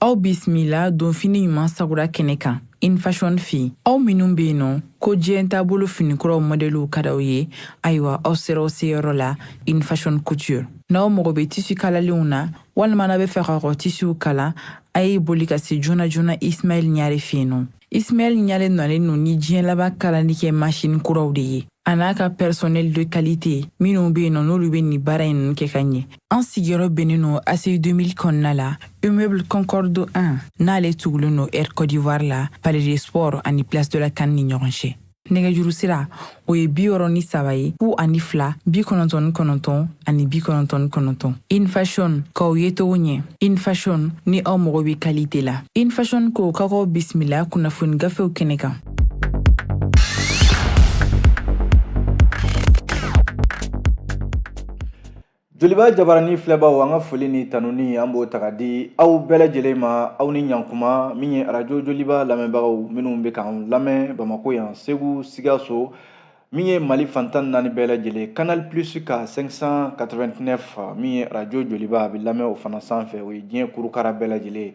Aw bisimila donfini ɲuman sagura kɛnɛ kan Infashion fɛ yen. Aw minnu bɛ yen nɔ ko diɲɛ taabolo finikuraw mɔdɛliw ka d'aw ye, ayiwa aw sera aw seyɔrɔ la Infashion Couture. N'aw mago bɛ tisi kalalenw na walima n'aw bɛ fɛ k'aw ka tisiw kala, a ye boli ka se joona joona Ismaɛl Ɲare fɛ yen nɔ. Ismaɛl Ɲare nalen don ni diɲɛ laban kalali kɛ masini kuraw de ye, a n'a ka personnel de qualité minnu bɛ yen nɔ n'olu bɛ nin baara in ninnu kɛ ka ɲɛ. An sigiyɔrɔ bɛnnen don ACI 2000 kɔnɔna la, immeuble Concorde 1, n'ale tugulen don Air Côte d'Ivoire la, Palais des Sports ani Place de la CAN ni ɲɔgɔn cɛ. Nɛgɛjuru sira o ye 63 ye, 02 99 ani 99. Infashion k'aw ye cogo ɲɛ. Infashion, ni aw mago bɛ qualité la. Infashion ko k'aw k'aw bisimila kunnafoni gafew kɛnɛ kan. Joliba jabarani filɛbaw, an ka foli ni tanuni an b'o ta ka di aw bɛɛ lajɛlen ma. Aw ni ɲankuma. Min ye arajo Joliba lamɛnbagaw minnu bɛ k'an lamɛn Bamako yan, Segu, Sikaso, min ye Mali fan 14 bɛɛ lajɛlen, Canal Plus ka 589, min ye arajo Joliba a bɛ lamɛn o fana sanfɛ, o ye diɲɛ kurukara bɛɛ lajɛlen.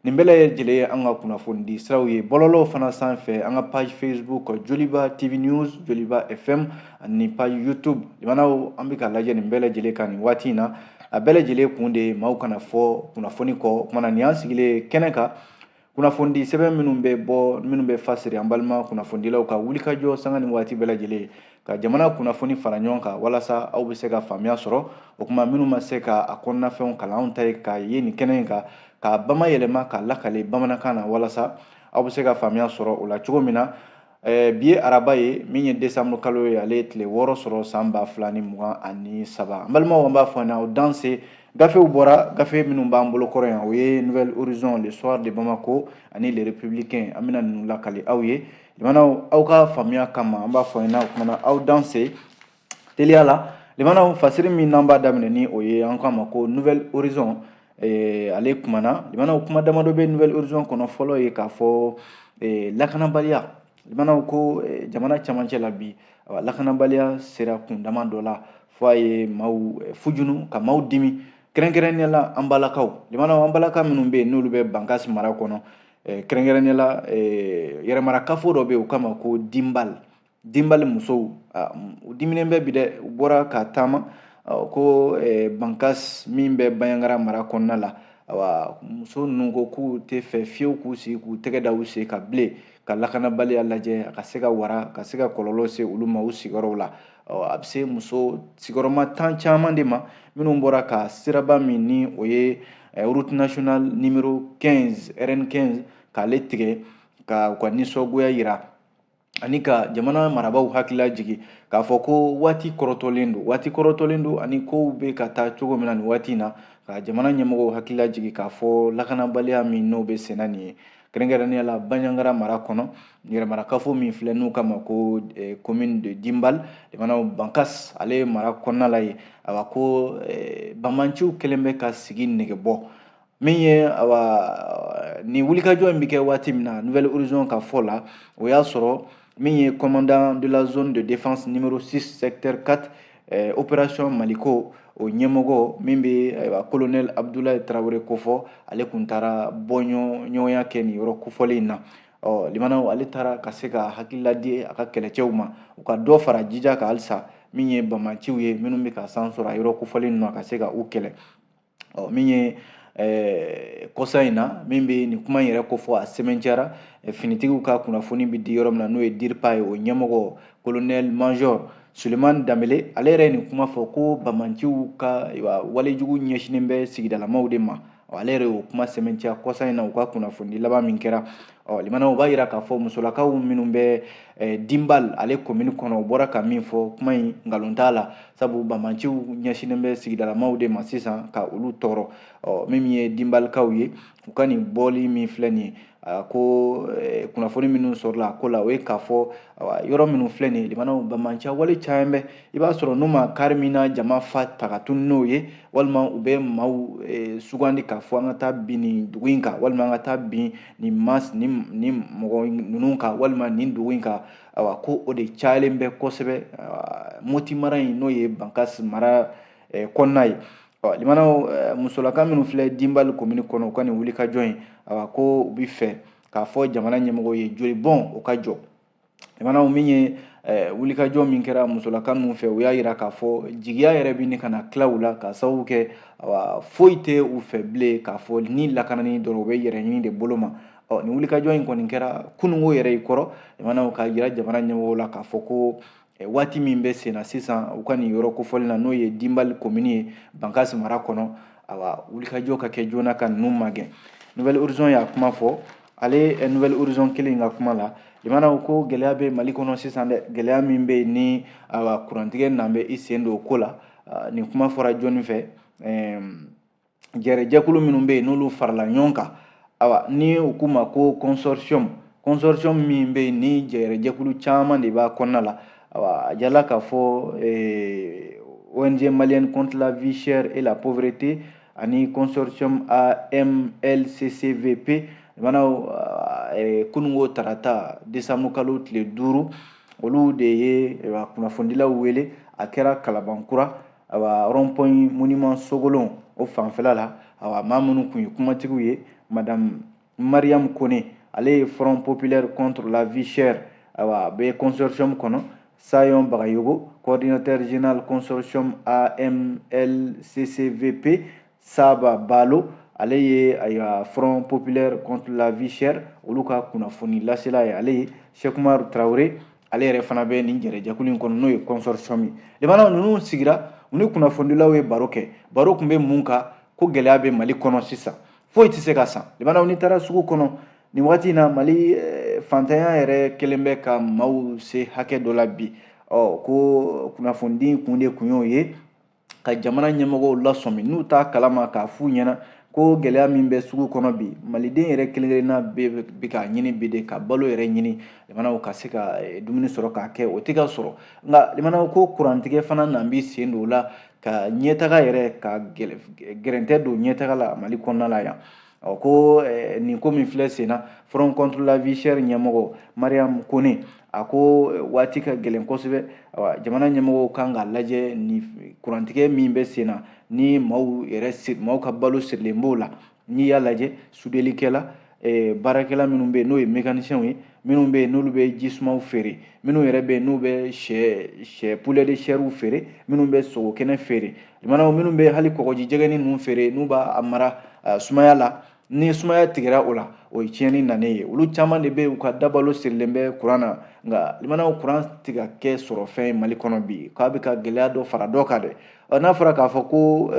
Nin bɛɛ lajɛlen ye an ka kunnafoni di siraw ye. Bɔlɔlɔw fana sanfɛ, an ka page Facebook Joliba TV News, Joliba FM ani page YouTube. Limanaw, an bɛ ka lajɛ nin bɛɛ lajɛlen kan nin waati in na. A bɛɛ lajɛlen kun de ye maaw kana fɔ kunnafoni kɔ. O kumana nin y'an sigilen kɛnɛ kan, kunnafoni di sɛbɛn minnu bɛ bɔ, minnu bɛ fasiri, an balima kunnafonidilaw ka wulikajɔ sanga ni waati bɛɛ lajɛlen ka jamana kunnafoni fara ɲɔgɔn kan walasa aw bɛ se ka faamuya sɔrɔ. O kuma minnu ma se ka a kɔnɔnafɛnw kalan, anw ta ye k'a ye nin kɛnɛ in kan k'a bamayɛlɛma k'a lakale bamanankan na walasa aw bɛ se ka faamuya sɔrɔ o la cogo min na. Bi ye araba ye, min ye desanburu kalo ye, ale ye tile 6 sɔrɔ san 2023. An balimaw, an b'a fɔ aw danse. Gafew bɔra, gafe minnu b'an bolo kɔrɔ yan, o ye Nouvel Horizon, Le Soir de Bamako ani Le Républicain. An bɛna ninnu lakale aw ye, limanaw, aw ka faamuya kama. An b'a fɔ ɲɛna, o kumana aw danse teliya la. Limanaw, fasiri min n'an b'a daminɛ ni o ye, an k'a ma ko Nouvel Horizon, ale kumana. Limanaw, kuma damadɔ bɛ Nouvel Horizon kɔnɔ. Fɔlɔ ye k'a fɔ lakanabaliya. Limanaw, ko jamana camancɛ la bi, lakanabaliya sera kundama dɔ la fo a ye maaw fujunu ka maaw dimi, kɛrɛnkɛrɛnnenya la an balakaw. Limanaw, an balaka minnu bɛ yen n'olu bɛ Bankasi mara kɔnɔ, kɛrɛnkɛrɛnnenya la yɛrɛmarakafo dɔ bɛ yen u kama ko Dinbal. Dinbal musow, u diminen bɛ bi dɛ. U bɔra ka taama ko Bankas min bɛ Banjagara mara kɔnɔna la. Awa, muso ninnu ko k'u tɛ fɛ fiyewu k'u sigi k'u tɛgɛ da u sen kan bilen ka lakanabaliya lajɛ a ka se ka wara, ka se ka kɔlɔlɔ se olu ma u sigiyɔrɔw la. A bɛ se muso sigiyɔrɔma 10 caman de ma minnu bɔra ka siraba min ni o ye route nationale numéro 15, RN 15, k'ale tigɛ ka u ka nisɔngoya yira ani ka jamana marabaaw hakili jigin k'a fɔ ko waati kɔrɔtɔlen don, waati kɔrɔtɔlen don, ani kow bɛ ka taa cogo min na nin waati in na, ka jamana ɲɛmɔgɔw hakili jigin k'a fɔ lakanabaliya min n'o bɛ senna nin ye, kɛrɛnkɛrɛnnenya la Banjagara mara kɔnɔ, yɛrɛmarakafo min filɛ n'u kama ko commune de Dimbal. Limanaw, Bankas ale mara kɔnɔna la ye. Awa, ko banbanciw kɛlen bɛ ka sigi nege bɔ min ye. Awa, nin wulikajɔ in bɛ kɛ waati min na, Nouvel Horizon ka fɔ la, o y'a sɔrɔ min ye commandant de la zone de défense numéro 6, secteur 4, opération Maliko, o ɲɛmɔgɔ min bɛ, ayiwa, colonel Abdoulaye Traoré kofɔ, ale kun taara bɔ ɲɔgɔnya kɛ nin yɔrɔ kofɔlen in na. Ɔ limanaw, ale taara ka se ka hakilila di a ka kɛlɛcɛw ma, u ka dɔ fara jija kan halisa, min ye banbanciw ye minnu bɛ ka san sɔrɔ a yɔrɔ kofɔlen ninnu, a ka se ka u kɛlɛ. Ɔ min ye kɔsa in na, min bɛ nin kuma in yɛrɛ kofɔ, a sɛbɛncɛra finitigiw ka kunnafoni bɛ di yɔrɔ min na, n'o ye DIRPA ye, o ɲɛmɔgɔ colonel major Suleiman Danbele, ale yɛrɛ ye nin kuma fɔ ko banbanciw ka walejugu ɲɛsinnen bɛ sigidalamaw de ma. Ale yɛrɛ y'o kuma sɛbɛntiya kɔsa in na u ka kunnafoni laban min kɛra. Ɔ limanaw, o b'a yira k'a fɔ musolakaw minnu bɛ Dinbal ale commune kɔnɔ, u bɔra ka min fɔ, kuma in nkalon t'a la, sabu banbanciw ɲɛsinnen bɛ sigidalamaw de ma sisan ka olu tɔɔrɔ. Ɔ min ye Dinbalikaw ye, u ka nin bɔli min filɛ nin ye, ko kunnafoni minnu sɔrɔla a ko la, o ye k'a fɔ yɔrɔ minnu filɛ nin ye, limanaw, banbanciya wale caman bɛ, i b'a sɔrɔ n'u ma kari min na jama fa ta ka tunu n'o ye, walima u bɛ maaw sugandi k'a fɔ an ka taa bin nin dugu in kan, walima an ka taa bin nin mas ni mɔgɔ ninnu kan, walima nin dugu in kan. Awa, ko o de cayalen bɛ kosɛbɛ Moti mara in, n'o ye Bankas mara kɔnɔna ye. Ɔ limanaw, musolaka minnu filɛ Dinbal komini kɔnɔ, u ka nin wulikajɔ in, awa, ko u bi fɛ k'a fɔ jamana ɲɛmɔgɔw ye, jolibɔn o ka jɔ. Limanaw, min ye wulikajɔ min kɛra musolaka ninnu fɛ, u y'a yira k'a fɔ jigiya yɛrɛ bɛ ni ka na tila u la, k'a sababu kɛ, awa, foyi tɛ u fɛ bilen k'a fɔ ni lakanani dɔrɔn, u bɛ yɛrɛ ɲini de bolo ma. Ɔ nin wulikajɔ in kɔni kɛra kununko yɛrɛ i kɔrɔ, limanaw, k'a yira jamana ɲɛmɔgɔw la k'a fɔ ko waati min bɛ sen na sisan, u ka nin yɔrɔ kofɔlen na, n'o ye Dinbal komini ye Bankasi mara kɔnɔ, awa, wulikajɔ ka kɛ joona ka ninnu magɛn. Nouvel Horizon y'a kuma fɔ. Ale Nouvel Horizon kelen ka kuma la, limanaw, ko gɛlɛya bɛ Mali kɔnɔ sisan dɛ, gɛlɛya min bɛ yen ni, awa, kurantigɛ nan bɛ i sen don o ko la. Nin kuma fɔra jɔnni fɛ? Jɛrɛjɛkulu minnu bɛ yen n'olu farala ɲɔgɔn kan, awa, ni u k'u ma ko consortium, consortium min bɛ yen ni jɛrɛjɛkulu caman de b'a kɔnɔna la. Awa, a jala k'a fɔ ONG malienne contre la vie chère et la pauvreté ani consortium AMLCCVP. Limanaw, kununko tarata, décembre kalo tile 5, olu de ye kunnafonidilaw wele. A kɛra Kalabankura, awa, rond point monument Sogolon o fanfɛla la. Awa, maa minnu kun ye kumatigiw ye, madame Mariam Kone, ale ye Front populaire contre la vie chère, awa, bɛ consortium kɔnɔ, Sayon Bagayogo, coordinateur général consortium AMLCCVP, Saba Balo, ale ye, ayiwa, Front populaire contre la vie chère olu ka kunnafoni lasela ye, ale ye Cheikh Umaru Traoré, ale yɛrɛ fana bɛ nin jɛrɛjɛkulu in kɔnɔ, n'o ye consortium ye. Limanaw, ninnu sigira, u ni kunnafonidilaw ye baro kɛ. Baro tun bɛ mun kan? Ko gɛlɛya bɛ Mali kɔnɔ sisan, foyi tɛ se ka san. Limanaw, n'i taara sugu kɔnɔ nin waati in na, Mali fantanya yɛrɛ kɛlen bɛ ka maaw se hakɛ dɔ la bi. Ɔ ko kunnafonidi kun de kun y'o ye, ka jamana ɲɛmɔgɔw lasɔmi n'u t'a kalama, k'a f'u ɲɛna ko gɛlɛya min bɛ sugu kɔnɔ bi, maliden yɛrɛ kelen kelenna bɛɛ bɛ k'a ɲini bi de ka balo yɛrɛ ɲini, limanaw, ka se ka dumuni sɔrɔ k'a kɛ, o tɛ ka sɔrɔ. Nka limanaw, ko kurantigɛ fana nan b'i sen don o la ka ɲɛtaga yɛrɛ ka gɛrɛntɛ don ɲɛtaga la Mali kɔnɔna la yan. Ɔ ko nin ko min filɛ sen na, Front contre la vie chère ɲɛmɔgɔ Mariam Kone, a ko waati ka gɛlɛn kosɛbɛ. Awa, jamana ɲɛmɔgɔw kan k'a lajɛ ni kurantigɛ min bɛ sen na, ni maaw yɛrɛ, maaw ka balo sirilen b'o la. N'i y'a lajɛ, sudelikɛla, baarakɛla minnu bɛ yen n'o ye mécaniciens ye, minnu bɛ yen n'olu bɛ ji sumaw feere, minnu yɛrɛ bɛ yen n'u bɛ sɛ poulet de chair feere, minnu bɛ sogo kɛnɛ feere, limanaw, minnu bɛ hali kɔgɔji jɛgɛnin ninnu feere, n'u b'a mara sumaya la, ni sumaya tigɛra o la, o ye tiɲɛni nanen ye. Olu caman de bɛ yen, u ka dabalo sirilen bɛ kuran na. Nka limanaw, kuran tɛ ka kɛ sɔrɔfɛn ye Mali kɔnɔ bi, k'a bɛ ka gɛlɛya dɔ fara dɔ kan dɛ. N'a fɔra k'a fɔ ko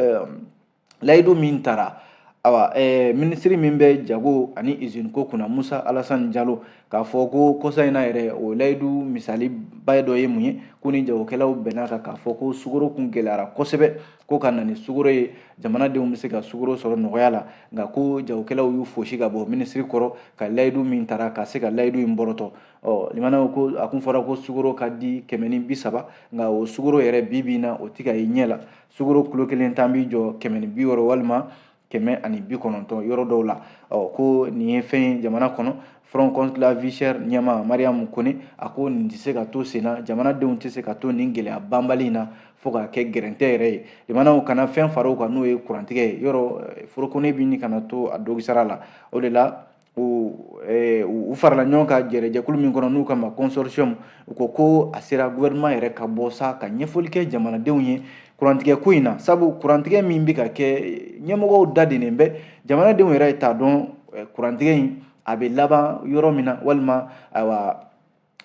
layidu min tara, awa, minisiri min bɛ jago ani izini ko kunna, Musa Alasani Jalo, k'a fɔ ko kɔsa in na yɛrɛ, o layidu misaliba dɔ ye mun ye? Ko ni jagokɛlaw bɛnna kan k'a fɔ ko sukaro kun gɛlɛyara kosɛbɛ, ko ka na ni sukaro ye, jamanadenw bɛ se ka sukaro sɔrɔ nɔgɔya la. Nka ko jagokɛlaw y'u fosi ka bɔ minisiri kɔrɔ ka layidu min tara, ka se ka layidu in bɔrɔtɔ. Ɔ limanaw, ko a kun fɔra ko sukaro ka di 130, nka o sukaro yɛrɛ bi bi in na, o tɛ ka ye ɲɛ la. Sukaro kilo kelen tan b'i jɔ 160 walima 190 yɔrɔ dɔw la. Ɔ ko nin ye fɛn ye jamana kɔnɔ. Front contre la vie chère ɲɛmaa Mariam Kone, a ko nin tɛ se ka to sen na, jamanadenw tɛ se ka to nin gɛlɛya banbali in na fo k'a kɛ gɛrɛntɛ yɛrɛ ye. Jamanaw kana fɛn fara u kan, n'o ye kurantigɛ ye. Yɔrɔ forokone bɛ ni kana to a dogisara la. O de la u farala ɲɔgɔn kan jɛrɛjɛkulu min kɔnɔ, n'u kama consortium, u ko ko a sera gouvernement yɛrɛ ka bɔ sa ka ɲɛfɔli kɛ jamanadenw ye kurantigɛ ko in na, sabu kurantigɛ min bɛ ka kɛ, ɲɛmɔgɔw da dennen bɛ, jamanadenw yɛrɛ t'a dɔn kurantigɛ in a bɛ laban yɔrɔ min na, walima ayiwa,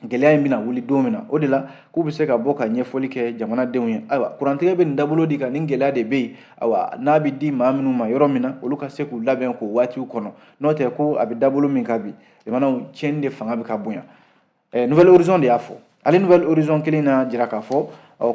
gɛlɛya in bɛna wuli don min na. O de la k'u bɛ se ka bɔ ka ɲɛfɔli kɛ jamanadenw ye. Ayiwa, kurantigɛ bɛ nin dabolo di ka nin gɛlɛya de bɛ yen, ayiwa, n'a bɛ di maa minnu ma yɔrɔ min na, olu ka se k'u labɛn k'o waatiw kɔnɔ. N'o tɛ, ko a bɛ dabolo min kan bi, jamanaw, tiɲɛni de fanga bɛ ka bonya. Nouvel Horizon de y'a fɔ. Ale Nouvel Horizon kelen na jira k'a fɔ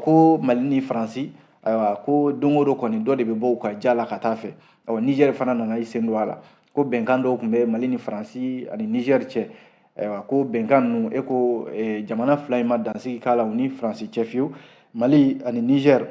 ko Mali ni Faransi, ayiwa, ko don o don kɔni, dɔ de bɛ bɔ u ka ja la ka taa fɛ. Ɔ Niger fana nana i sen don a la, ko bɛnkan dɔw tun bɛ Mali ni Faransi ani Niger cɛ. Ayiwa, ko bɛnkan ninnu, e ko jamana fila in ma dansigi k'a la u ni Faransi cɛ fiyewu. Mali ani Niger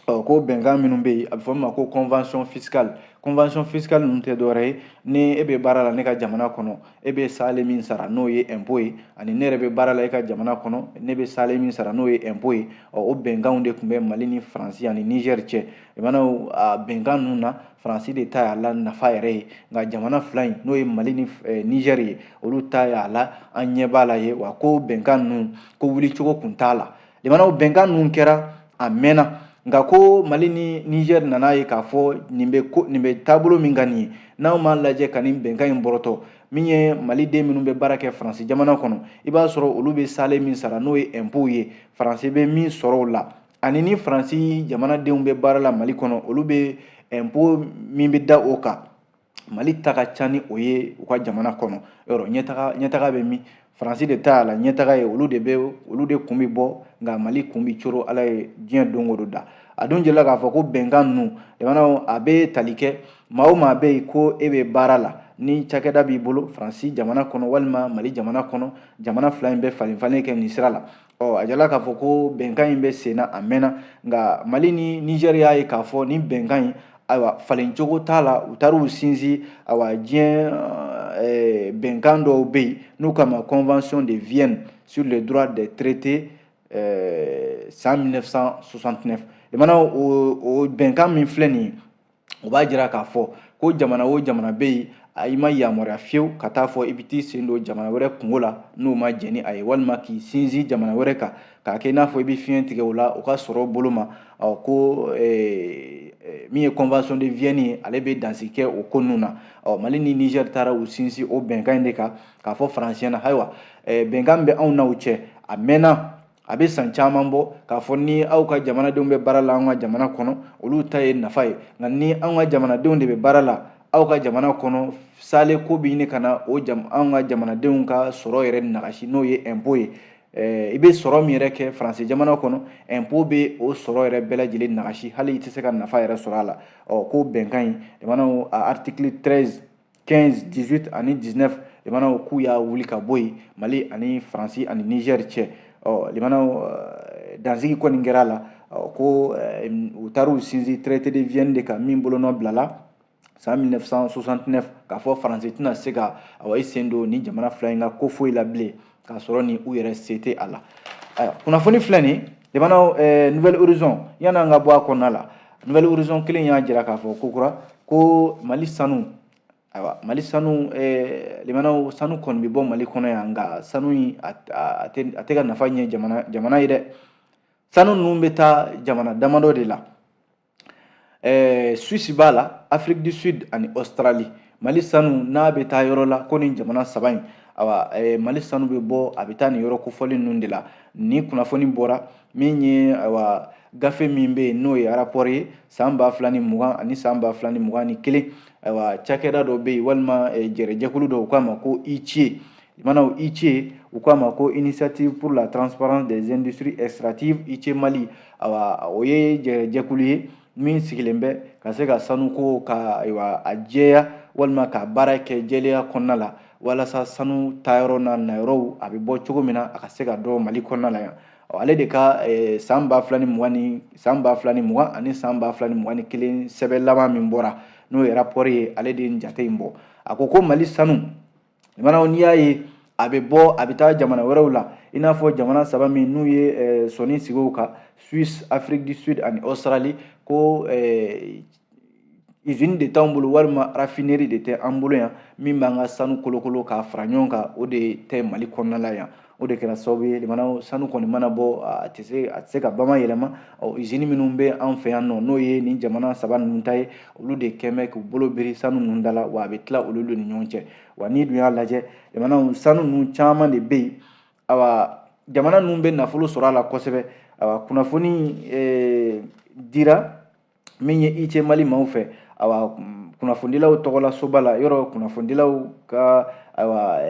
Ɔ, ko bɛnkan minnu bɛ yen, a bɛ fɔ min ma ko convention fiscale. Convention fiscale ninnu tɛ dɔwɛrɛ ye, ni e bɛ baara la ne ka jamana kɔnɔ, e bɛ sale min sara n'o ye impôt ye, ani ne yɛrɛ bɛ baara la e ka jamana kɔnɔ, ne bɛ sale min sara n'o ye impôt ye. Ɔ, o bɛnkanw de tun bɛ Mali ni Faransi ani Niger cɛ. Limanaw, a bɛnkan ninnu na, Faransi de ta y'a la nafa yɛrɛ ye, nka jamana fila in, n'o ye Mali ni Niger ye, olu ta y'a la an ɲɛ b'a la ye. Wa ko bɛnkan ninnu, ko wulicogo kun t'a la. Limanaw, bɛnkan ninnu kɛra a mɛnna, nka ko Mali ni Niger nana ye k'a fɔ nin bɛ ko nin bɛ taabolo min kan nin ye, n'aw m'a lajɛ ka nin bɛnkan in bɔrɔtɔ, min ye maliden minnu bɛ baara kɛ Faransi jamana kɔnɔ, i b'a sɔrɔ olu bɛ sale min sara n'o ye impôt ye, Faransi bɛ min sɔrɔ o la, ani ni Faransi jamanadenw bɛ baara la Mali kɔnɔ, olu bɛ impôt min bɛ da o kan, Mali ta ka ca ni o ye u ka jamana kɔnɔ. Yɔrɔ ɲɛtaga bɛ min? Faransi de ta la ɲɛtaga ye, olu de bɛ, olu de kun bɛ bɔ, nka Mali kun bɛ coro. Ala ye diɲɛ don o don da a dun jɛla k'a fɔ ko bɛnkan ninnu, jamanaw, a bɛ tali kɛ maa o maa bɛ yen ko e bɛ baara la ni cakɛda b'i bolo Faransi jamana kɔnɔ walima Mali jamana kɔnɔ. Jamana fila in bɛ falen falen kɛ nin sira la. Ɔ, a jala k'a fɔ ko bɛnkan in bɛ sen na a mɛnna, nka Mali ni Niger y'a ye k'a fɔ ni bɛnkan in, ayiwa, falencogo t'a la. U taara u sinsin, ayiwa, diɲɛ bɛnkan dɔw bɛ yen n'u k'a ma Convention de Vienne sur le droit des traités, san 1969. Limana, o bɛnkan min filɛ nin ye, o b'a jira k'a fɔ ko jamana o jamana bɛ yen, i ma yamaruya fiyewu ka taa fɔ i bɛ t'i sen don jamana wɛrɛ kungo la n'o ma jɛn ni a ye, walima k'i sinsin jamana wɛrɛ kan k'a kɛ i n'a fɔ i bɛ fiɲɛ tigɛ o la o ka sɔrɔ bolo ma. Ɔ, ko min ye Convention de Vienne ye, ale bɛ dansigi kɛ o ko ninnu na. Ɔ, Mali ni Niger taara u sinsin o bɛnkan in de kan k'a fɔ Faransi ɲɛna, ayiwa, bɛnkan bɛ anw n'aw cɛ a mɛnna, a bɛ san caman bɔ, k'a fɔ ni aw ka jamanadenw bɛ baara la an ka jamana kɔnɔ, olu ta ye nafa ye, nka ni anw ka jamanadenw de bɛ baara la aw ka jamana kɔnɔ, sale ko bɛ ɲini ka na o anw ka jamanadenw ka sɔrɔ yɛrɛ nagasi, n'o ye impôt ye. I bɛ sɔrɔ min yɛrɛ kɛ Faransi jamana kɔnɔ, impôt bɛ o sɔrɔ yɛrɛ bɛɛ lajɛlen nagasi, hali i tɛ se ka nafa yɛrɛ sɔrɔ a la. Ɔ, ko bɛnkan in, jamanaw, a article 13, 15, 18 ani 19, jamanaw k'u y'a wuli ka bɔ yen Mali ani Faransi ani Niger cɛ. Ɔ, limanaw, dansigi kɔni kɛra a la ko u taara u sinsin Traité de Vienne de kan min bolonɔ bilala san 1969, k'a fɔ Faransi tɛna se ka, awa, i sen don ni jamana fila in ka ko foyi la bilen k'a sɔrɔ ni u yɛrɛ se tɛ a la. Ayiwa, kunnafoni filɛ nin, jamanaw, Nouvel Horizon, yan'an ka bɔ a kɔnɔna la, Nouvel Horizon kelen y'a jira k'a fɔ ko kura ko Mali sanu, ayiwa, Mali sanu, limanaw, sanu kɔni bɛ bɔ Mali kɔnɔ yan, nka sanu in a tɛ ka nafa ɲɛ jamana ye dɛ. Sanu ninnu bɛ taa jamana damadɔ de la. Suisse b'a la, Afrique du Sud ani Australie. Mali sanu n'a bɛ taa yɔrɔ la ko nin jamana saba in, awa, Mali sanu bɛ bɔ, a bɛ taa nin yɔrɔ kofɔlen ninnu de la. Ni kunnafoni bɔra min ye, ayiwa, gafe min bɛ yen n'o ye rapport ye san 2020 ani san 2021, ayiwa, cakɛda dɔ bɛ yen walima jɛrɛjɛkulu dɔ, u k'a ma ko ITIE. Limanaw, ITIE, u k'a ma ko Initiative pour la transparence des industries extractives, ITIE Mali, ayiwa, o ye jɛrɛjɛkulu ye min sigilen bɛ ka se ka sanuko ka, ayiwa, a jɛya walima ka baara kɛ jɛlenya kɔnɔna la, walasa sanu taayɔrɔ n'a nayɔrɔw a bɛ bɔ cogo min na, a ka se ka dɔn Mali kɔnɔna la yan. Ale de ka san 2020 ni san 2020 ani san 2021 sɛbɛn laban min bɔra, n'o ye rapport ye, ale de ye jate in bɔ. A ko ko Mali sanu, limanaw, n'i y'a ye a bɛ bɔ, a bɛ taa jamana wɛrɛw la, i n'a fɔ jamana saba min n'u ye sɔnni sigi o kan, Suisse, Afrique du Sud ani Australie, ko usine de t'anw bolo walima raffinerie de tɛ an bolo yan min b'an ka sanu kolokolo k'a fara ɲɔgɔn kan, o de tɛ Mali kɔnɔna la yan. O de kɛra sababu ye, limanaw, sanu kɔni mana bɔ, a tɛ se ka bama yɛlɛma. Ɔ, usine minnu bɛ an fɛ yan nɔ, n'o ye nin jamana saba ninnu ta ye, olu de kɛn bɛ k'u bolo biri sanu ninnu da la, wa a bɛ tila olu ni ɲɔgɔn cɛ. Wa n'i dun y'a lajɛ, limanaw, sanu ninnu caman de bɛ yen, awa, jamana ninnu bɛ nafolo sɔrɔ a la kosɛbɛ. Awa, kunnafoni dira min ye ITIE Mali maaw fɛ, awa, kunnafonidilaw tɔgɔla soba la yɔrɔ, kunnafonidilaw ka, ayiwa,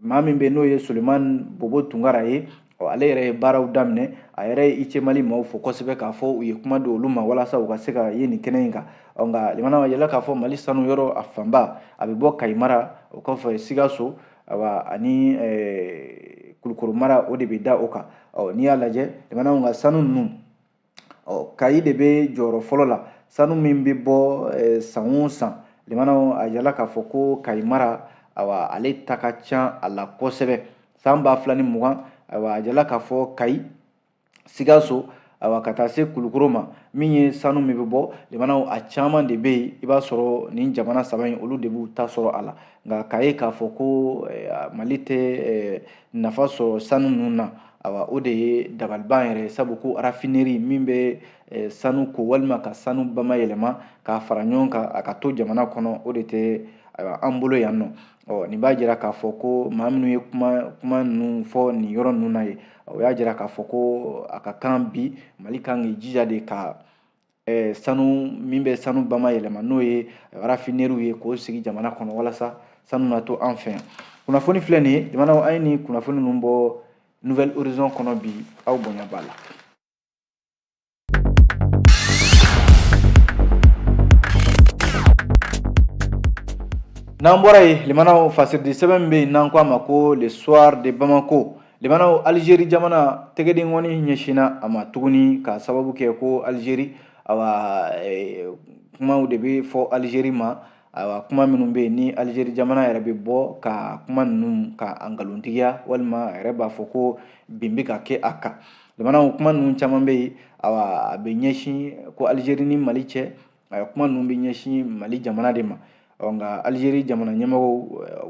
maa min bɛ n'o ye Sulemani Bobo Tunkara ye, ale yɛrɛ ye baaraw daminɛ. A yɛrɛ ye ITIE Mali maaw fo kosɛbɛ k'a fɔ u ye kuma di olu ma walasa u ka se ka ye nin kɛnɛ in kan. Nka limana yɛlɛ k'a fɔ Mali sanu yɔrɔ a fanba a bɛ bɔ Kayi mara, o kɔfɛ Sikaso, awa, ani Kulukoro mara, o de bɛ da o kan. Ɔ, n'i y'a lajɛ, limanaw, ka sanu ninnu, ɔ, Ɔ, Kayi de bɛ jɔyɔrɔ fɔlɔ la sanu min bɛ bɔ san o san. Limanaw, a yirala k'a fɔ ko Kayi mara, awa, ale ta ka ca a la kosɛbɛ. San 2020, ayiwa, a yirala k'a fɔ Kayi, Sikaso, ayiwa, ka taa se Kulukoro ma, min ye sanu min bɛ bɔ, limanaw, a caman de bɛ yen. I b'a sɔrɔ nin jamana saba in, olu de b'u ta sɔrɔ a la. Nka k'a ye k'a fɔ ko Mali tɛ nafa sɔrɔ sanu ninnu na, awa, o de ye dabaliban yɛrɛ ye, sabu ko raffinerie min bɛ sanu ko walima ka sanu bama yɛlɛma k'a fara ɲɔgɔn kan, a ka to jamana kɔnɔ, o de tɛ, ayiwa, an bolo yan nɔ. Ɔ, nin b'a jira k'a fɔ ko maa minnu ye kuma ninnu fɔ nin yɔrɔ ninnu na ye, o y'a jira k'a fɔ ko a ka kan bi Mali kan k'i jija de ka sanu min bɛ sanu bama yɛlɛma, n'o ye raffinerie ye, k'o sigi jamana kɔnɔ walasa sanu na to an fɛ yan. Kunnafoni filɛ nin ye, jamanaw, an ye nin kunnafoni ninnu bɔ Nouvel Horizon kɔnɔ bi. Aw bonya b'a la. N'an bɔra yen, limanaw, fasiridi sɛbɛn min bɛ yen n'an ko a ma ko Le Soir de Bamako, limanaw, Algérie jamana tɛgɛdenkɔni ɲɛsinna a ma tuguni, k'a sababu kɛ ko Algérie, awa, kumaw de bɛ fɔ Algérie ma. Ayiwa, kuma minnu bɛ yen ni Algérie jamana yɛrɛ bɛ bɔ ka kuma ninnu ka a nkalontigiya, walima a yɛrɛ b'a fɔ ko bin bɛ ka kɛ a kan. Limanaw, kuma ninnu caman bɛ yen, awa, a bɛ ɲɛsin ko Algérie ni Mali cɛ. Ayiwa, kuma ninnu bɛ ɲɛsin Mali jamana de ma. Ɔ, nka Algérie jamana ɲɛmɔgɔw,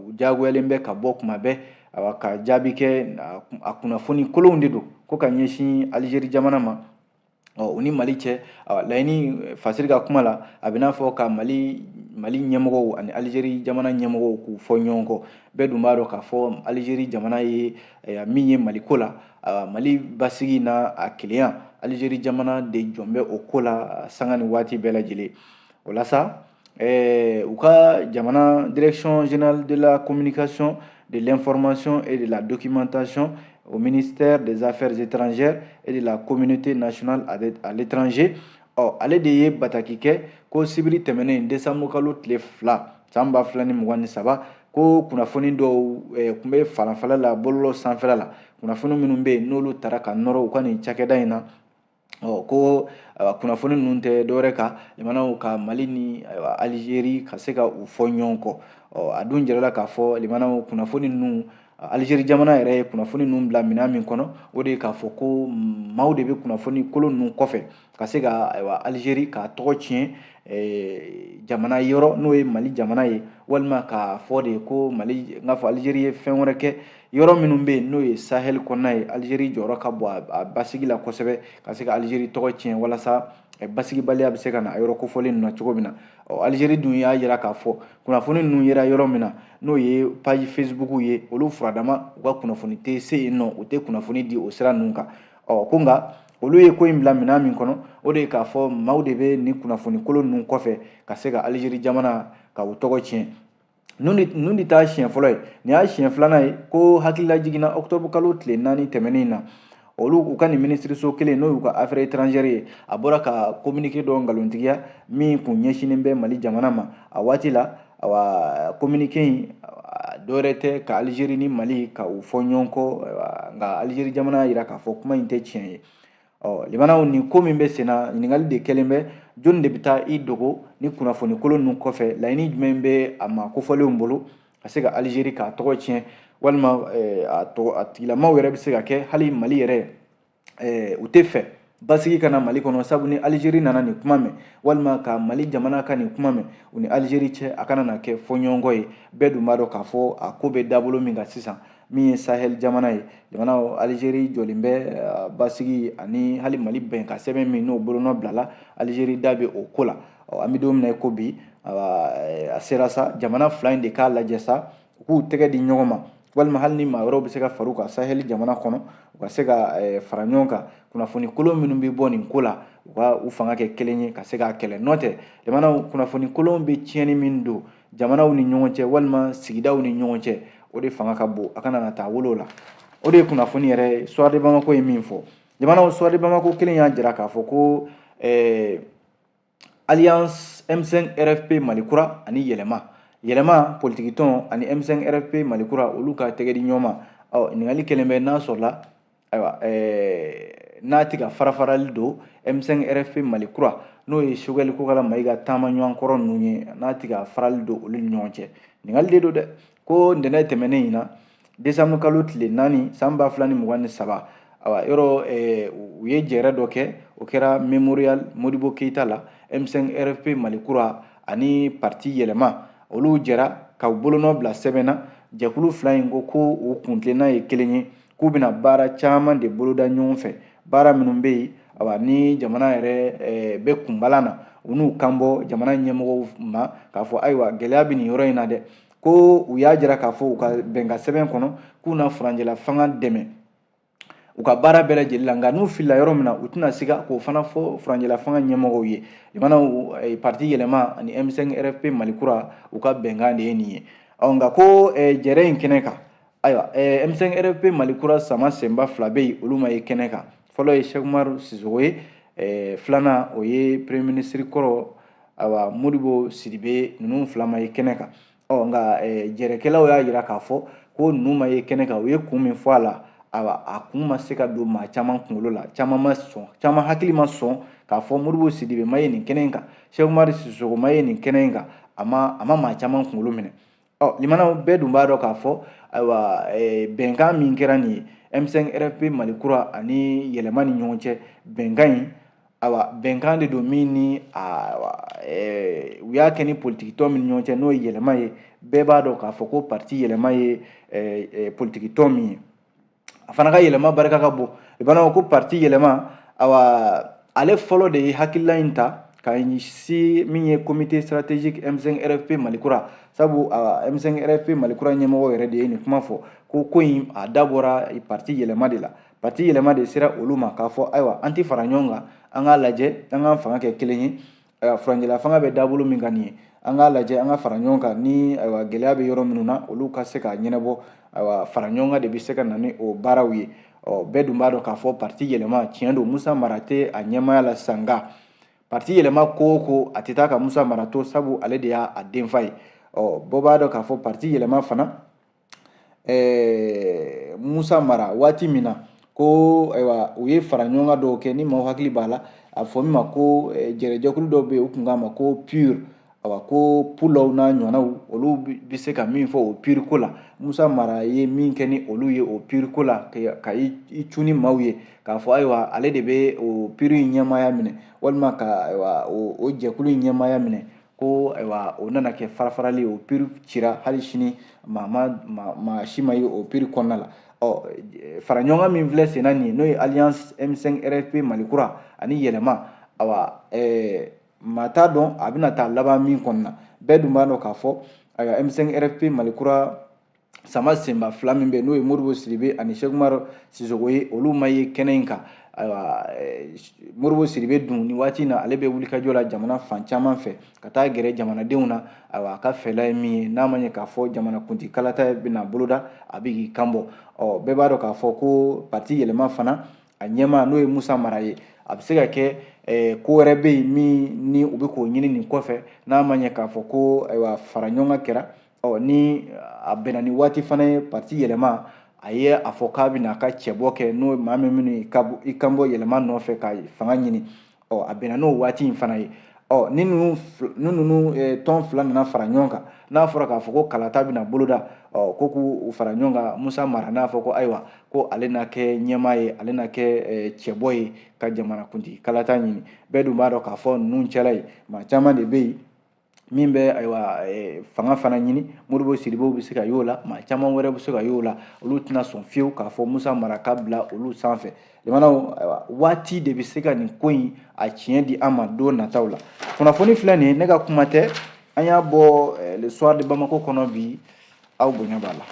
u diyagoyalen bɛ ka bɔ kuma bɛɛ, awa, ka jaabi kɛ. A kunnafoni kolonw de don ko ka ɲɛsin Algérie jamana ma. Ɔ, u ni Mali cɛ, awa, laɲini, fasiri ka kuma la, a bɛ n'a fɔ ka Mali ɲɛmɔgɔw ani Algérie jamana ɲɛmɔgɔw k'u fɔ ɲɔgɔn kɔ. Bɛɛ dun b'a dɔn k'a fɔ Algérie jamana ye min ye Mali ko la, Mali basigi n'a a kelenya, Algérie jamana de jɔn bɛ o ko la sanga ni waati bɛɛ lajɛlen. O la sa, u ka jamana Direction générale de la communication, de l'information et de la documentation au ministère des Affaires étrangères et de la Communauté nationale à l'étranger, ɔ, ale de ye bataki kɛ ko sibiri tɛmɛnen, décembre kalo tile 2, san 2023, ko kunnafoni dɔw tun bɛ falanfala la bɔlɔlɔ sanfɛla la, kunnafoni minnu bɛ yen n'olu taara ka nɔrɔ u ka nin cakɛda in na. Ɔ, ko kunnafoni ninnu tɛ dɔwɛrɛ kan, limanaw, ka Mali ni, ayiwa, Algérie ka se ka u fɔ ɲɔgɔn kɔ. Ɔ, a dun jirala k'a fɔ, limanaw, kunnafoni ninnu, Algérie jamana yɛrɛ ye kunnafoni ninnu bila minɛn min kɔnɔ, o de ye k'a fɔ ko maaw de bɛ kunnafoni kolon ninnu kɔfɛ ka se ka, ayiwa, Algérie k'a tɔgɔ tiɲɛ jamana yɔrɔ, n'o ye Mali jamana ye, walima k'a fɔ de ko Mali, n k'a fɔ Algérie ye fɛn wɛrɛ kɛ yɔrɔ minnu bɛ yen, n'o ye Sahel kɔnɔna ye. Algérie jɔyɔrɔ ka bon a basigi la kosɛbɛ, ka se ka Algérie tɔgɔ tiɲɛ walasa basigibaliya bɛ se ka na a yɔrɔ kofɔlen ninnu na cogo min na. Ɔ, Algérie dun y'a jira k'a fɔ kunnafoni ninnu yera yɔrɔ min na, n'o ye page Facebook ye, olu furadama u ka kunnafoni tɛ se yen nɔ, u tɛ kunnafoni di o sira ninnu kan. Ɔ, ko nka olu ye ko in bila minɛn min kɔnɔ, o de ye k'a fɔ maaw de bɛ nin kunnafoni kolon ninnu kɔfɛ ka se ka Algérie jamana ka u tɔgɔ tiɲɛ. Ninnu de t'a siɲɛ fɔlɔ ye, nin y'a siɲɛ filanan ye. Ko hakilila jiginna, octobre kalo tile 4 tɛmɛnen na, olu u ka nin minisiriso kelen, n'o y'u ka affaires étrangères ye, a bɔra ka communiqué dɔ nkalontigiya min kun ɲɛsinnen bɛ Mali jamana ma a waati la. Awa, communiqué in dɔwɛrɛ tɛ ka Algérie ni Mali ka u fɔ ɲɔgɔn kɔ. Nka Algérie jamana y'a jira k'a fɔ kuma in tɛ tiɲɛ ye. Ɔ, limanaw, nin ko min bɛ sen na, ɲininkali de kɛlen bɛ: jɔnni de bɛ taa i dogo ni kunnafoni kolon ninnu kɔfɛ? Laɲini jumɛn bɛ a maa kofɔlenw bolo ka se ka Algérie k'a tɔgɔ tiɲɛ, walima a tigilamaw yɛrɛ bɛ se ka kɛ hali Mali yɛrɛ, u tɛ fɛ basigi ka na Mali kɔnɔ, sabu ni Algérie nana nin kuma mɛn, walima ka Mali jamana ka nin kuma mɛn, u ni Algérie cɛ a kana na kɛ fɔɲɔgɔnkɔ ye. Bɛɛ dun b'a dɔn k'a fɔ a ko bɛ dabolo min kan sisan, min ye Sahel jamana ye, jamana Algérie jɔlen bɛ basigi ani hali Mali bɛnkan sɛbɛn min n'o bolonɔ bilala, Algérie da bɛ o ko la. An bɛ don min na i ko bi, a sera sa jamana fila in de k'a lajɛ sa, u k'u tɛgɛ di ɲɔgɔn ma, walima hali ni maa wɛrɛw bɛ se ka far'u kan Sahel jamana kɔnɔ, u ka se ka fara ɲɔgɔn kan, kunnafoni kolon minnu bɛ bɔ nin ko la, u ka u fanga kɛ kelen ye ka se k'a kɛlɛ. N'o tɛ, jamanaw, kunnafoni kolon bɛ tiɲɛni min don jamanaw ni ɲɔgɔn cɛ walima sigidaw ni ɲɔgɔn cɛ, o de fanga ka bon, a kana na taa wolo la. O de ye kunnafoni yɛrɛ Soir de Bamako ye min fɔ. Jamanaw, Soir de Bamako kelen y'a jira k'a fɔ ko Alliance M5 RFP Mali kura ani Yɛlɛma, Yɛlɛma politikitɔn ani M5 RFP Mali kura, olu ka tɛgɛ di ɲɔgɔn ma. Ɔ, ɲininkali kɛlen bɛ n'a sɔrɔla, ayiwa, n'a tɛ ka farafarali don M5 RFP Mali kura, n'o ye Choguel Kokalla Maïga taama ɲɔgɔn kɔrɔ ninnu ye, n'a tɛ ka farali don olu ni ɲɔgɔn cɛ. Ɲininkali de don dɛ. Ko ntɛnɛn tɛmɛnen in na, décembre kalo tile 4 san 2023, awa, yɔrɔ u ye jɛrɛ dɔ kɛ, o kɛra Mémorial Modibo Keïta la. M5 RFP Mali kura ani parti Yɛlɛma, olu jɛra ka bolonɔ bila sɛbɛn na. Jɛkulu fila in ko ko u kuntilenna ye kelen ye, k'u bɛna baara caman de boloda ɲɔgɔn fɛ, baara minnu bɛ yen, awa, ni jamana yɛrɛ bɛ kunbalan na, u n'u kan bɔ jamana ɲɛmɔgɔw ma k'a fɔ ayiwa, gɛlɛya bɛ nin yɔrɔ in na dɛ. Ko u y'a jira k'a fɔ u ka bɛnkan sɛbɛn kɔnɔ k'u na furancɛla fanga dɛmɛ u ka baara bɛɛ lajɛlen la, nka n'u filila yɔrɔ min na, u tɛna siga k'o fana fɔ furancɛla fanga ɲɛmɔgɔw ye. Jamanaw parti Yɛlɛma ani M5 RFP Mali kura, u ka bɛnkan de ye nin ye. Ɔ nka ko jɛrɛ in kɛnɛ kan, ayiwa, M5 RFP Mali kura sama senba fila bɛ yen, olu ma ye kɛnɛ kan. Fɔlɔ ye Cheikh Oumar Sissoko ye, filanan o ye premier ministre kɔrɔ, ayiwa, Modibo Sidibe. Ninnu fila ma ye kɛnɛ kan. Ɔ nka jɛrɛkɛlaw y'a jira k'a fɔ ko ninnu ma ye kɛnɛ kan, u ye kun min fɔ a la, ayiwa, a kun ma se ka don maa caman kunkolo la. Caman ma sɔn, caman hakili ma sɔn k'a fɔ Modibo Sidibe ma ye nin kɛnɛ in kan, Cheikh Oumar Sissoko ma ye nin kɛnɛ in kan. A ma maa caman kunkolo minɛ. Ɔ limanaw bɛɛ dun b'a dɔn k'a fɔ, ayiwa, bɛnkan min kɛra nin ye M5 RFP Mali kura ani Yɛlɛma ni ɲɔgɔn cɛ, bɛnkan in, ayiwa, bɛnkan de don min ni u y'a kɛ ni politikitɔn min ni ɲɔgɔn cɛ, n'o ye Yɛlɛma ye. Bɛɛ b'a dɔn k'a fɔ ko parti Yɛlɛma ye politikitɔn min ye, a fana ka yɛlɛma barika ka bon. Limanaw, ko parti Yɛlɛma, ayiwa, ale fɔlɔ de ye hakilila in ta ka si min ye comité stratégique M5 RFP Mali kura, sabu M5 RFP Mali kura ɲɛmɔgɔ yɛrɛ de ye nin kuma fɔ ko ko in a dabɔra parti Yɛlɛma de la. Parti Yɛlɛma de sera olu ma k'a fɔ ayiwa, an tɛ fara ɲɔgɔn kan, an k'a lajɛ an k'an fanga kɛ kelen ye. Ayiwa, furancɛla fanga bɛ dabolo min kan nin ye, an k'a lajɛ an ka fara ɲɔgɔn kan, ni ayiwa, gɛlɛya bɛ yɔrɔ minnu na, olu ka se ka ɲɛnabɔ. Ayiwa, fara ɲɔgɔn kan de bɛ se ka na ni o baaraw ye. Ɔ bɛɛ dun b'a dɔn k'a fɔ parti Yɛlɛma, tiɲɛ don, Musa Mara tɛ a ɲɛmaaya la sisan, nka parti Yɛlɛma ko o ko, a tɛ taa ka Musa Mara to, sabu ale de y'a denfa ye. Ɔ bɛɛ b'a dɔn k'a fɔ parti Yɛlɛma fana, Musa Mara waati min na ko ayiwa, u ye fara ɲɔgɔn kan dɔw kɛ, ni maaw hakili b'a la, a fɔ min ma ko jɛrɛjɛkulu dɔw bɛ yen, u tun k'a ma ko PUR. Ayiwa, ko pulaw n'a ɲɔgɔnnaw, olu bɛ se ka min fɔ o PUR ko la, Musa Mara ye min kɛ ni olu ye o PUR ko la, ka i cun ni maaw ye k'a fɔ ayiwa, ale de bɛ o PUR in ɲɛmaaya minɛ, walima ka ayiwa, o jɛkulu in ɲɛmaaya minɛ, ko ayiwa, o nana kɛ farafarali ye, o PUR cira. Hali sini maa ma maa si ma ye o PUR kɔnɔna la. Ɔ fara ɲɔgɔn kan min filɛ sen na nin ye, n'o ye alliance M5 RFP Mali kura ani Yɛlɛma, ayiwa, maa t'a dɔn a bɛna taa laban min kɔnɔna. Bɛɛ dun b'a dɔn k'a fɔ ayiwa, M5 RFP Mali kura sama senba fila min bɛ yen, n'o ye Modibo Sidibe ani Cheikh Oumar Sissoko ye, olu ma ye kɛnɛ in kan. Ayiwa, Modibo Sidibe dun, nin waati in na, ale bɛ wulikajɔ la jamana fan caman fɛ ka taa gɛrɛ jamanadenw na. Ayiwa, a ka fɛla ye min ye, n'a ma ɲɛ k'a fɔ jamanakuntigi kalata bɛna boloda, a bɛ k'i kan bɔ. Ɔ bɛɛ b'a dɔn k'a fɔ ko parti Yɛlɛma fana, a ɲɛmaa n'o ye Musa Mara ye, a bɛ se ka kɛ ko wɛrɛ bɛ yen min ni u bɛ k'o ɲini nin kɔfɛ, n'a ma ɲɛ k'a fɔ ko ayiwa, fara ɲɔgɔn kan kɛra. Ɔ ni a bɛnna ni waati fana ye, parti Yɛlɛma a ye a fɔ k'a bɛna a ka cɛbɔ kɛ, n'o ye maa min minnu i kan bɔ Yɛlɛma nɔfɛ ka fanga ɲini. Ɔ a bɛnna n'o waati in fana ye. Ɔ ni ninnu tɔn fila nana fara ɲɔgɔn kan, n'a fɔra k'a fɔ ko kalata bɛna boloda, ɔ ko k'u fara ɲɔgɔn kan, Musa Mara n'a fɔ ko ayiwa, ko ale na kɛ ɲɛmaa ye, ale na kɛ cɛbɔ ye ka jamanakuntigi kalata ɲini. Bɛɛ dun b'a dɔn k'a fɔ ninnu cɛla ye, maa caman de bɛ yen min bɛ ayiwa, fanga fana ɲini. Modibo Sidibew bɛ se ka y'o la, maa caman wɛrɛ bɛ se ka y'o la, olu tɛna sɔn fiyewu k'a fɔ Musa Mara ka bila olu sanfɛ. Jamanaw, ayiwa, waati de bɛ se ka nin ko in a tiɲɛ di an ma don nataw la. Kunnafoni filɛ nin ye, ne ka kuma tɛ, an y'a bɔ Le Soir de Bamako kɔnɔ bi, aw bonya b'a la.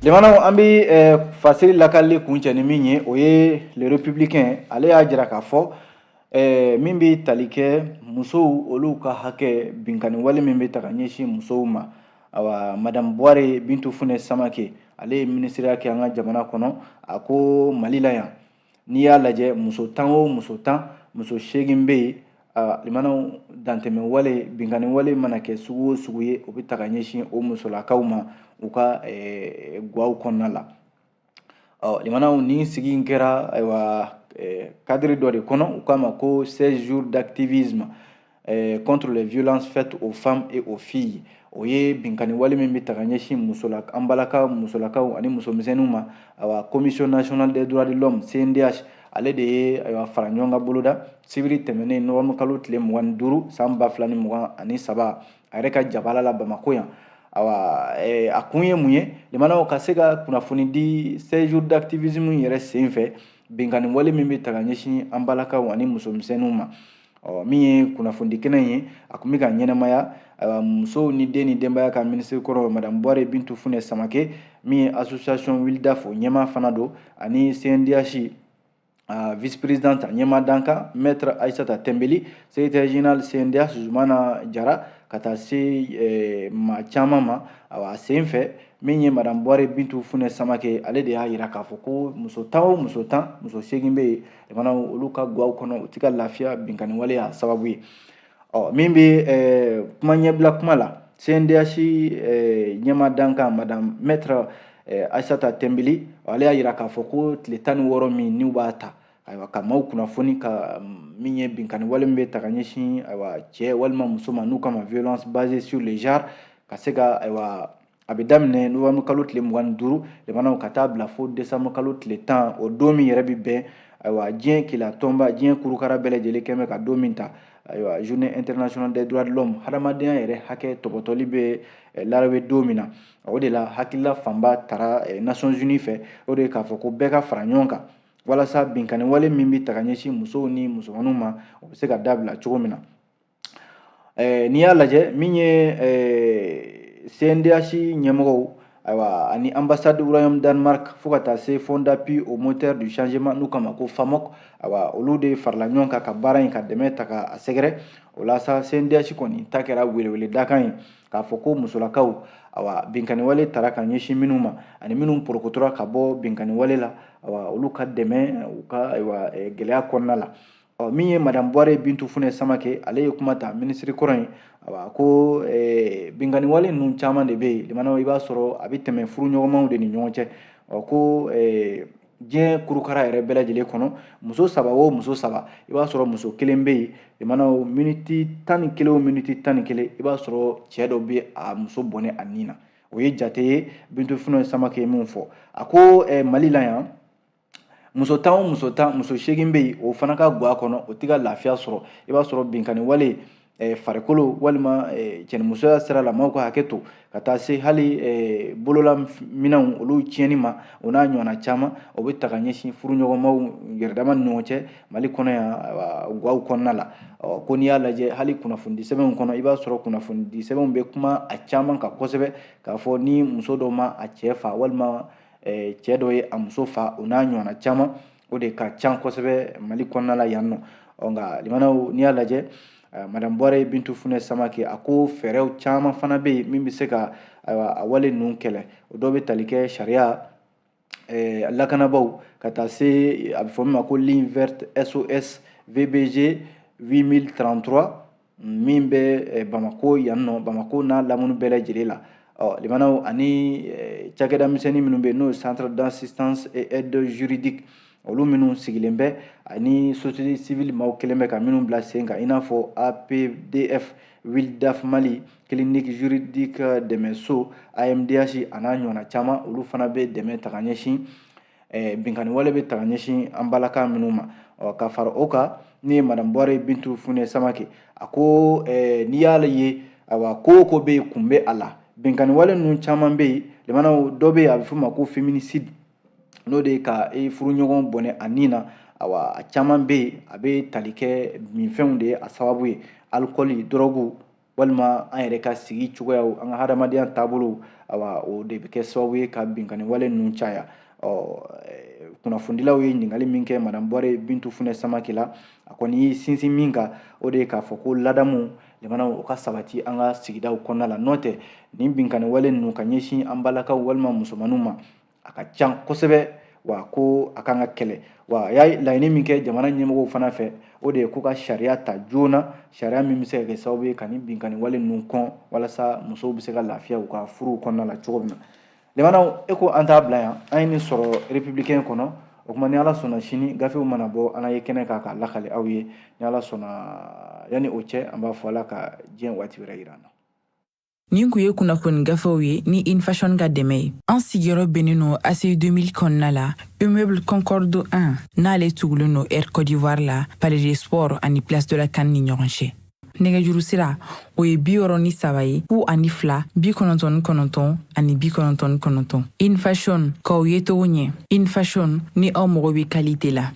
Limanaw, an bɛ fasiri lakali kuncɛ ni min ye, o ye Le Républicain. Ale y'a jira k'a fɔ min bɛ tali kɛ musow, olu ka hakɛ, binkanni wale min bɛ ta ka ɲɛsin musow ma. Ayiwa, madame Buware Bintu Funɛ Samake, ale ye minisiriya kɛ an ka jamana kɔnɔ, a ko Mali la yan, n'i y'a lajɛ, muso 10 o muso 10, muso 8 bɛ yen. Limanaw, dantɛmɛ wale, binkanni wale mana kɛ sugu o sugu ye, o bɛ ta ka ɲɛsin o musolakaw ma u ka gwaw kɔnɔna la. Ɔ limanaw, nin sigi in kɛra, ayiwa, cadre dɔ de kɔnɔ, u k'a ma ko 16 jours d'activisme contre les violences faites aux femmes et aux filles. O ye binkanni wale min bɛ ta ka ɲɛsin musola, an balaka musolakaw ani musomisɛnninw ma. Ayiwa, Commission nationale des droits de l'homme, CNDH, ale de ye, ayiwa, fara ɲɔgɔn kan boloda sibiri tɛmɛnen, novembre kalo tile 25, san 2023, a yɛrɛ ka jabala la Bamako yan. Awa, a kun ye mun ye? Limanaw, ka se ka kunnafoni di 16 jours d'activisme yɛrɛ sen fɛ, binkanni wale min bɛ ta ka ɲɛsin an balakaw ani musomisɛnninw ma. Ɔ min ye kunnafonidi kɛnɛ ye, a kun bɛ ka ɲɛnamaya, ayiwa, musow ni den ni denbaya ka minisiri kɔrɔ, madame Buware Bintu Funɛ Samake, min ye association Wildaf o ɲɛmaa fana don, ani CNDH vice présidente ɲɛmaa dankan, maître Aïssata Tembeli, secrétaire général CNDH Zumana Jara, ka taa se maa caman ma. Awa, a sen fɛ, min ye madame Buware Bintu Funɛ Samake, ale de y'a yira k'a fɔ ko muso 10 o muso 10, muso 8 bɛ yen, jamanaw olu ka gwaw kɔnɔ, u ti ka lafiya, binkanni wale y'a sababu ye. Ɔ min bɛ kuma ɲɛbila kuma la, CNDH ɲɛmaa dankan, madame maître Aïssata Tembeli, ale y'a yira k'a fɔ ko tile 16 min n'u b'a ta, ayiwa, ka maaw kunnafoni ka min ye binkanni wale min bɛ ta ka ɲɛsin, ayiwa, cɛ walima muso ma, n'u kama violence basée sur le genre, ka se ka, ayiwa, a bɛ daminɛ novembre kalo tile 25, limanaw, ka taa bila fo décembre kalo tile 10. O don min yɛrɛ bɛ bɛn, ayiwa, diɲɛ keleya tɔnba, diɲɛ kurukara bɛɛ lajɛlen kɛn bɛ ka don min ta, ayiwa, Journée internationale des droits de l'homme, hadamadenya yɛrɛ hakɛ tɔbɔtɔli bɛ larawe don min na. O de la hakilila fanba tara Nations Unies fɛ, o de ye k'a fɔ ko bɛɛ ka fara ɲɔgɔn kan walasa binkanni wale min bɛ ta ka ɲɛsin musow ni musomaninw ma, o bɛ se ka dabila cogo min na. N'i y'a lajɛ, min ye CNDH ɲɛmɔgɔw, ayiwa, ani ambassade royaume Danemark, fo ka taa se Fonds d'appui au moteur du changement, n'u kama ko FAMOC, ayiwa, olu de farala ɲɔgɔn kan ka baara in ka dɛmɛ ta ka a sɛgɛrɛ. O la sa, CNDH kɔni ta kɛra welewele dakan ye k'a fɔ ko musolakaw, awa, binkanni wale tara ka ɲɛsin minnu ma ani minnu porokotora ka bɔ binkanni wale la, awa, olu ka dɛmɛ u ka, ayiwa, gɛlɛya kɔnɔna la. Ɔ min ye madame Buware Bintu Funɛ Samake, ale ye kuma ta, minisiri kɔrɔ in, awa, ko binkanni wale ninnu caman de bɛ yen, limanaw, i b'a sɔrɔ a bɛ tɛmɛ furuɲɔgɔnmaw de ni ɲɔgɔn cɛ. Ɔ ko diɲɛ kurukara yɛrɛ bɛɛ lajɛlen kɔnɔ, muso saba o muso saba, i b'a sɔrɔ muso kelen bɛ yen. Limanaw, miniti 11 o miniti 11, i b'a sɔrɔ cɛ dɔ bɛ a muso bɔnɛ a nin na. O ye jate ye Bintu Funɛ Samake ye min fɔ. A ko Mali la yan, muso 10 o muso 10, muso 8 bɛ yen, o fana ka gwa kɔnɔ, o tɛ ka lafiya sɔrɔ. I b'a sɔrɔ binkanni wale farikolo walima cɛnimusoya sira la, maaw ka hakɛ to, ka taa se hali bolola minɛnw olu tiɲɛni ma, o n'a ɲɔgɔnna caman, o bɛ ta ka ɲɛsin furuɲɔgɔnmaw yɛrɛdama ni ɲɔgɔn cɛ Mali kɔnɔ yan, gwaw kɔnɔna la. Ko n'i y'a lajɛ, hali kunnafonidi sɛbɛnw kɔnɔ, i b'a sɔrɔ kunnafonidi sɛbɛnw bɛ kuma a caman kan kosɛbɛ, k'a fɔ ni muso dɔ ma a cɛ fa, walima cɛ dɔ ye a muso fa, o n'a ɲɔgɔnna caman, o de ka ca kosɛbɛ Mali kɔnɔna la yan nɔ. Ɔ nka limanaw, n'i y'a lajɛ, madame Buware Bintu Funɛ Samake, a ko fɛɛrɛw caman fana bɛ yen min bɛ se ka, ayiwa, a wale ninnu kɛlɛ. O dɔw bɛ tali kɛ sariya, lakanabaaw, ka taa se a bɛ fɔ min ma ko ligne verte SOS VBG 8033, min bɛ Bamako yan nɔ, Bamako n'a lamini bɛɛ lajɛlen la. Ɔ limanaw, ani cakɛda misɛnnin minnu bɛ yen, n'o ye centre d'assistance et aide juridique, olu minnu sigilen bɛ, ani société civile maaw kɛlen bɛ ka minnu bila sen kan, i n'a fɔ APDF, Wildaf Mali, clinique juridique dɛmɛso, AMDH, a n'a ɲɔgɔnna caman, olu fana bɛ dɛmɛ ta ka ɲɛsin binkanni wale bɛ ta ka ɲɛsin an balaka minnu ma. Ɔ ka fara o kan, ni ye madame Buware Bintu Funɛ Samake, a ko n'i y'a ye, ayiwa, ko o ko bɛ yen, kun bɛ a la. Binkanni wale ninnu caman bɛ yen, limanaw, dɔ bɛ yen, a bɛ f'o ma ko féminicide, n'o de ye ka e furuɲɔgɔn bɔnɛ a nin na. Awa, a caman bɛ yen, a bɛ tali kɛ minfɛnw de ye a sababu ye, alikɔli, dɔrɔgu, walima an yɛrɛ ka sigi cogoyaw, an ka hadamadenya taabolo. Awa, o de bɛ kɛ sababu ye ka binkanni wale ninnu caya. Ɔ kunnafonidilaw ye ɲininkali min kɛ madame Buware Bintu Funɛ Samake la, a kɔni y'i sinsin min kan, o de ye k'a fɔ ko ladamu, limanaw, o ka sabati an ka sigidaw kɔnɔna la. N'o tɛ, nin binkanni wale ninnu ka ɲɛsin an balakaw walima musomaninw ma, a ka ca kosɛbɛ. Wa ko a kan ka kɛlɛ. Wa a y'a laɲini min kɛ jamana ɲɛmɔgɔw fana fɛ, o de ye ko ka sariya ta joona, sariya min bɛ se ka kɛ sababu ye ka nin binkanni wale ninnu kɔn, walasa musow bɛ se ka lafiya u ka furuw kɔnɔna la cogo min na. Limanaw, e ko an t'a bila yan, an ye nin sɔrɔ Républicain kɔnɔ. O tuma, ni Ala sɔnna, sini gafew mana bɔ, an ye kɛnɛ kan k'a lakale aw ye, ni Ala sɔnna. Yanni o cɛ, an b'a fɔ Ala ka diɲɛ waati wɛrɛ yira an na. Nin kun ye kunnafoni gafew ye ni Infashion ka dɛmɛ ye. An sigiyɔrɔ bɛnnen no ACI 2000 kɔnɔna la, immeuble Concorde 1, n'ale tugulen no Air Côte d'Ivoire la, Palais des Sports ani Place de la CAN ni ɲɔgɔn cɛ. Nɛgɛjuru sira, o ye 63 ye, 02 99 ani 99. Infashion, k'aw ye togo ɲɛ. Infashion, ni aw mago bɛ qualité la.